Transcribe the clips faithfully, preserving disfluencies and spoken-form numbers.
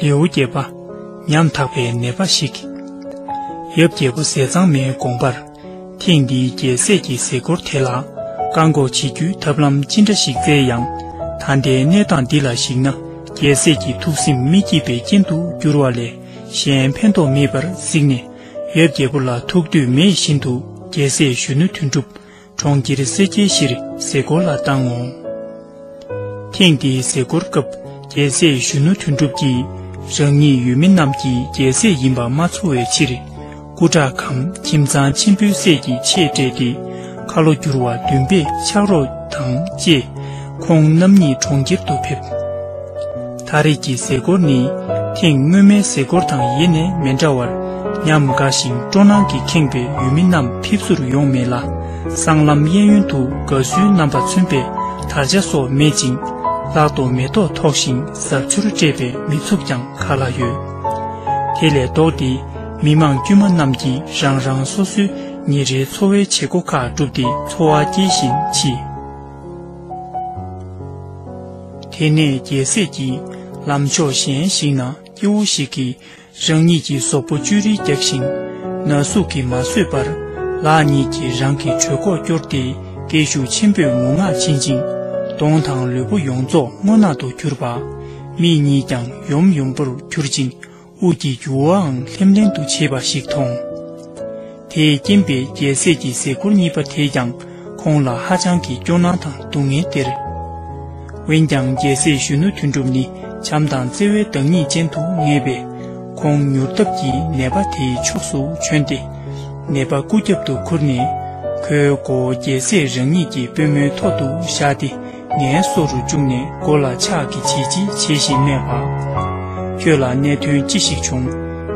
ལེའུ་བརྒྱད་པ། ཉམ་ཐག་པའི་ནད་པ་ཞིག་ཡབ་རྒྱལ་པོ་ཟས་གཙང་མའི་དགོངས་པར། ཐེངས་འདིའི་རྒྱལ་སྲས་ཀྱི་ཟས་སྐོར་དེ་ལ་བཀག་འགོག་བྱེད་རྒྱུའི་ཐབས་ལམ་ཅི་འདྲ་ཞིག་བཙལ་ཡང་། ད་ལྟའི་གནས་སྟངས་འདི་ལ་གཞིགས་ན། རྒྱལ་སྲས་ཀྱི་ཐུགས་སེམས་མི་སྐྱིད་པའི་རྐྱེན་དུ་འགྱུར་བ་ལས་གཞན་ཕན་ཐོགས་མེད་པར་གཟིགས་ནས། ཡབ་རྒྱལ་པོ་ལ་ཐུགས་འདོད་མེད་བཞིན་དུ་རྒྱལ་སྲས་གཞོན་ནུ་དོན་གྲུབ་གྲོང་ཁྱེར་སེར་སྐྱའི་གཞིར་ཟས་སྐོར་ལ་བཏང་ངོ་། ཐེངས་འདིའི་ཟས་སྐོར་སྐབས་རྒྱལ་སྲས་གཞོན་ནུ་དོན་གྲུབ་ཀྱིས་རང་ཉིད་ཡུལ་མི་རྣམས་ཀྱི་རྒྱལ་སྲས་ཡིན་པ་མ་ཚོར་བའི་ཕྱིར། སྐུ་དྲག་གམ་ཁྱིམ་ཚང་ཆེན་པོའི་སྲས་ཀྱི་ཆས་སྤྲས་ཏེ། ཁ་ལོ་བསྒྱུར་བ་འདུན་པས་ཕྱག་རོགས་དང་བཅས་ཁོང་རྣམ་གཉིས་གྲོང་ཁྱེར་དུ་ཕེབས། ད་རེས་ཀྱི་ཟས་སྐོར་ནི་ཐེངས་སྔོན་མའི་ཟས་སྐོར་དང་ཡེ་ནས་མི་འདྲ་བར། ཉམས་དགའ་ཞིང་སྤྲོ་སྣང་གིས་ཁེངས་པའི་ཡུལ་མི་རྣམས་ཕེབས་བསུར་ཡོང་མེད་ལ། སྲང་ལམ་གཡས་གཡོན་དུ་དགའ་བསུའི་རྣམ་པ་མཚོན་པའི་དར་ཆ་སོགས་མེད་ཅིང་། ལག་ཏུ་མེ་ཏོག་ཐོགས་ཤིང་ཟབ་ཆུར་སྤྲས་པའི་མི་ཚོགས་ཀྱང་ག་ལ་ཡོད། དེ་ལས་ལྡོག་སྟེ། མི་མང་དཀྱུས་མ་རྣམས་ཀྱིས་རང་རང་སོ་སོའི་ཉིན་རེའི་འཚོ་བའི་བྱེད་སྒོ་ཁག་བསྒྲུབས་ཏེ་འཚོ་བ་སྐྱེལ་བཞིན་མཆིས། དེ་ནས་རྒྱལ་སྲས་ཀྱིས་ལམ་ཕྱོགས་གཞན་ཞིག་ན་སྐྱེ་བོ་ཞིག་གིས་རང་ཉིད་ཀྱི་གཟུགས་པོ་བཅོས་རིས་རྒྱག་ཞིང་ན་ཟུག་གིས་མ་བཟོད་པར། ལག་གཉིས་ཀྱིས་རང་གི་གྲོད་ཁོག་བསྐྱོར་ཏེ་སྐད་ཤུགས་ཆེན་པོས་ངུ་ངག་བྱིན་ཅིང་། གདོང་དང་ལུས་པོ་ཡོངས་རྫོགས་སྔོ་ནག་ཏུ་གྱུར་པ། མིག་གཉིས་ཀྱང་ཡོམ་ཡོམ་པོར་གྱུར་ཅིང་། དབུགས་ཀྱི་རྒྱུ་བའང་ལྷེམ་ལྷེམ་དུ་བྱེད་པ་ཞིག་མཐོང་། དེས་རྐྱེན་པས་རྒྱལ་སྲས་ཀྱི་ཟས་སྐོར་གཉིས་པ་དེས་ཀྱང་ཁོང་ལ་ཧ་ཅང་གི་སྐྱོ་སྣང་དང་སྡུག་བསྔལ་སྟེར། འོན་ཀྱང་རྒྱལ་སྲས་གཞོན་ནུ་དོན་གྲུབ་ནི་བྱམས་དང་བརྩེ་བའི་བདག་ཉིད་ཅན་དུ་ངེས་པས། ཁོང་མྱུར་སྟབས་ཀྱིས་ནད་པ་དེའི་ཕྱོགས་སུ་བྱོན་ཏེ། ནད་པ་སྐུ་རྒྱབ་ཏུ་ཁུར་ནས། ཁོའི་མགོ་བོ་རྒྱལ་སྲས་རང་ཉིད་ཀྱི་པུས་མོའི་ཐོག་ཏུ་བཞག་སྟེ། ངལ་གསོ་རུ་བཅུག་ནས་མགོ་ལ་ཕྱག་གིས་བྱིལ་བྱིལ་བྱེད་བཞིན་སྨྲས་པ། ཁྱོད་ལ་གནད་དོན་ཅི་ཞིག་བྱུང་།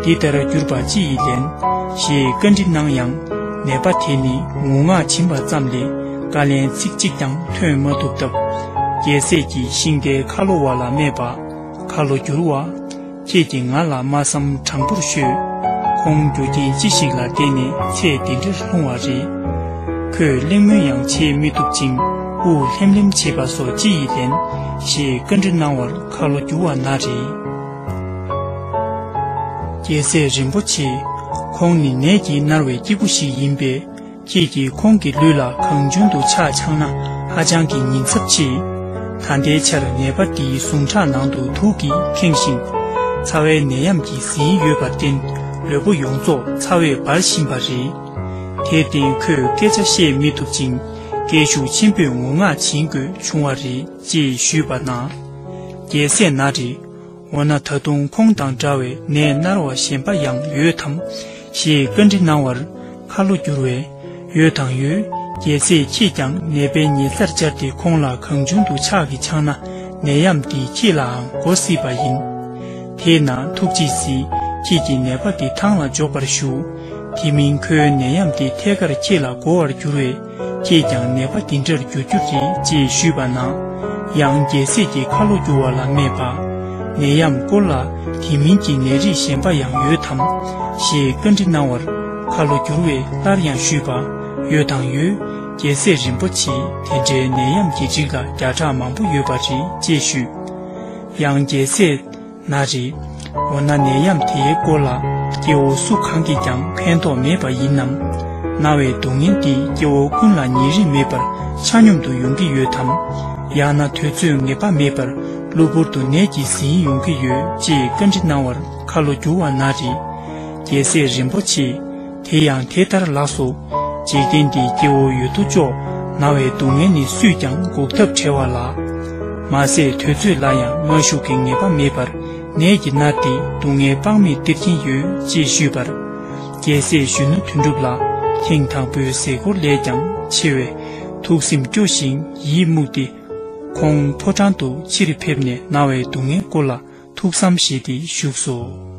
འདི་ལྟར་གྱུར་པ་ཅི་ཡིས་ལན། ཞེས་བཀའ་འདྲི་གནང་ཡང་། ནད་པ་དེ་ནི་ངུ་ངག་བྱིན་པ་ཙམ་ལས་བཀའ་ལན་ཚིག་གཅིག་ཀྱང་ཐོན་མ་ཐུབ་སྟབས། རྒྱལ་སྲས་ཀྱིས་ཤིང་རྟའི་ཁ་ལོ་བ་ལ་སྨྲས་པ། ཁ་ལོ་བསྒྱུར་བ། ཁྱེད་ཀྱིས་ང་ལ་སྨྲ་བསམ་དྲང་པོར་ཤོད། ཁོང་རྒྱུ་རྐྱེན་ཅི་ཞིག་ལ་བརྟེན་ནས་ཚེ་འདི་འདྲར་ལྷུང་བ་རེད། ཁོས་གླེང་མོལ་ཡང་བྱེད་མི་ཐུབ་ཅིང་། དབུགས་ལྷེམ་ལྷེམ་བྱེད་པ་སོགས་ཅི་ཡིས་ལན། ཞེས་བཀའ་འདྲི་གནང་བར་ཁ་ལོ་བསྒྱུར་བ་ན་རེ། རྒྱལ་སྲས་རིན་པོ་ཆེ། ཁོང་ནི་ནད་ཀྱིས་མནར་བའི་སྐྱེས་བུ་ཞིག་ཡིན་པས། ཁྱེད་ཀྱིས་ཁོང་གི་ལུས་ལ་གང་བྱུང་དུ་ཕྱག་འཆང་ན་ཧ་ཅང་གི་ཉེན་ཚབས་ཆེ། ད་ལྟའི་ཆར་ནད་པ་འདིའི་ཟུངས་ཁྲག་ནང་དུ་དུག་གིས་ཁེངས་ཤིང་། ཚ་བའི་ནད་ཡམས་ཀྱིས་ཟིན་ཡོད་པར་བརྟེན། ལུས་པོ་ཡོངས་རྫོགས་ཚ་བས་འབར་བཞིན་པ་རེད། དེར་བརྟེན་ཁོས་སྐད་ཆ་བཤད་མི་ཐུབ་ཅིང་། སྐད་ཤུགས་ཆེན་པོས་ངུ་ངག་བྱིན་དགོས་བྱུང་བ་རེད། ཅེས་ཞུས་པ་ན། རྒྱལ་སྲས་ན་རེ། འོ་ན་ད་དུང་ཁོང་དང་འདྲ་བའི་ནད་མནར་བ་གཞན་པ་ཡང་ཡོད་དམ། ཞེས་བཀའ་འདྲི་གནང་བར། ཁ་ལོ་བསྒྱུར་བས། ཡོད་དང་ཡོད། རྒྱལ་སྲས་ཁྱེད་ཀྱང་ནད་པའི་ཉེ་སར་བཅར་ཏེ་ཁོང་ལ་གང་བྱུང་དུ་ཕྱག་གིས་འཆང་ན་ནད་ཡམས་འདིས་ཁྱེད་ལའང་འགོ་སྲིད་པ་ཡིན། དེས་ན་ཐུགས་རྗེས་གཟིགས། ཁྱེད་ཀྱིས་ནད་པ་འདི་ཐང་ལ་འཇོག་པར་ཞུ། དེ་མིན་ཁོའི་ནད་ཡམས་འདི་ཐད་ཀར་ཁྱེད་ལ་འགོ་བར་འགྱུར་བས། ཁྱེད་ཀྱང་ནད་པ་འདི་འདྲར་འགྱུར་རྒྱུ་རེད། ཅེས་ཞུས་པ་ན། ཡང་རྒྱལ་སྲས་ཀྱིས་ཁ་ལོ་བསྒྱུར་བ་ལ་སྨྲས་པ། ནད་ཡམས་སྐོར་ལ་དེ་མིན་གྱི་ནད་རིགས་གཞན་པ་ཡང་ཡོད་དམ། ཞེས་བཀའ་འདྲི་གནང་བར། ཁ་ལོ་བསྒྱུར་བས་སླར་ཡང་ཞུས་པ། ཡོད་དང་ཡོད། རྒྱལ་སྲས་རིན་པོ་ཆེ། དེ་འདྲའི་ནད་ཡམས་ཀྱི་རིགས་ལ་བརྒྱ་ཕྲག་མང་པོ་ཡོད་པ་རེད། ཅེས་ཞུས། ཡང་རྒྱལ་སྲས་ན་རེ། འོ་ན་ནད་ཡམས་དེའི་སྐོར་ལ་སྐྱེ་བོ་སུ་གང་གིས་ཀྱང་ཕན་ཐོགས་མེད་པ་ཡིན་ནམ། ན་བའི་སྡུག་བསྔལ་འདི་སྐྱེ་བོ་ཀུན་ལ་ཉིན་རེ་མེད་པར་ཆ་སྙོམས་དུ་ཡོང་གི་ཡོད་དམ། ཡང་ན་དུས་ཚོད་ངེས་པ་མེད་པར་གློ་བུར་དུ་ནད་ཀྱིས་ཟིན་ཡོང་གི་ཡོད། ཅེས་བཀའ་འདྲི་གནང་བར་ཁ་ལོ་བསྒྱུར་བ་ན་རེ། རྒྱལ་སྲས་རིན་པོ་ཆེ། དེ་ཡང་དེ་ལྟར་ལགས་སོ། འཇིག་རྟེན་འདིའི་སྐྱེ་བོ་ཡོད་དོ་ཅོག་ན་བའི་སྡུག་བསྔལ་ནི་སུས་ཀྱང་འགོག་ཐབས་བྲལ་བ་ལགས། མ་ཟད་དུས་ཚོད་ལ་ཡང་སྔ་གཞུག་གི་ངེས་པ་མེད་པར་ནད་ཀྱིས་མནར་ཏེ་སྡུག་བསྔལ་དཔག་མེད་སྟེར་གྱིན་ཡོད། ཅེས་ཞུས་པར། རྒྱལ་སྲས་གཞོན་ནུ་དོན་གྲུབ་ལ་ཐེངས་དང་པོའི་ཟས་སྐོར་ལས་ཀྱང་ཆེ་བའི་ཐུགས་སེམས་སྐྱོ་ཞིང་ཡིད་རྨུགས་ཏེ། ཁོང་ཕོ་བྲང་དུ་ཕྱིར་ཕེབས་ནས་ན་བའི་སྡུག་བསྔལ་སྐོར་ལ་ཐུགས་བསམ་བཞེས་ཏེ་བཞུགས་སོ།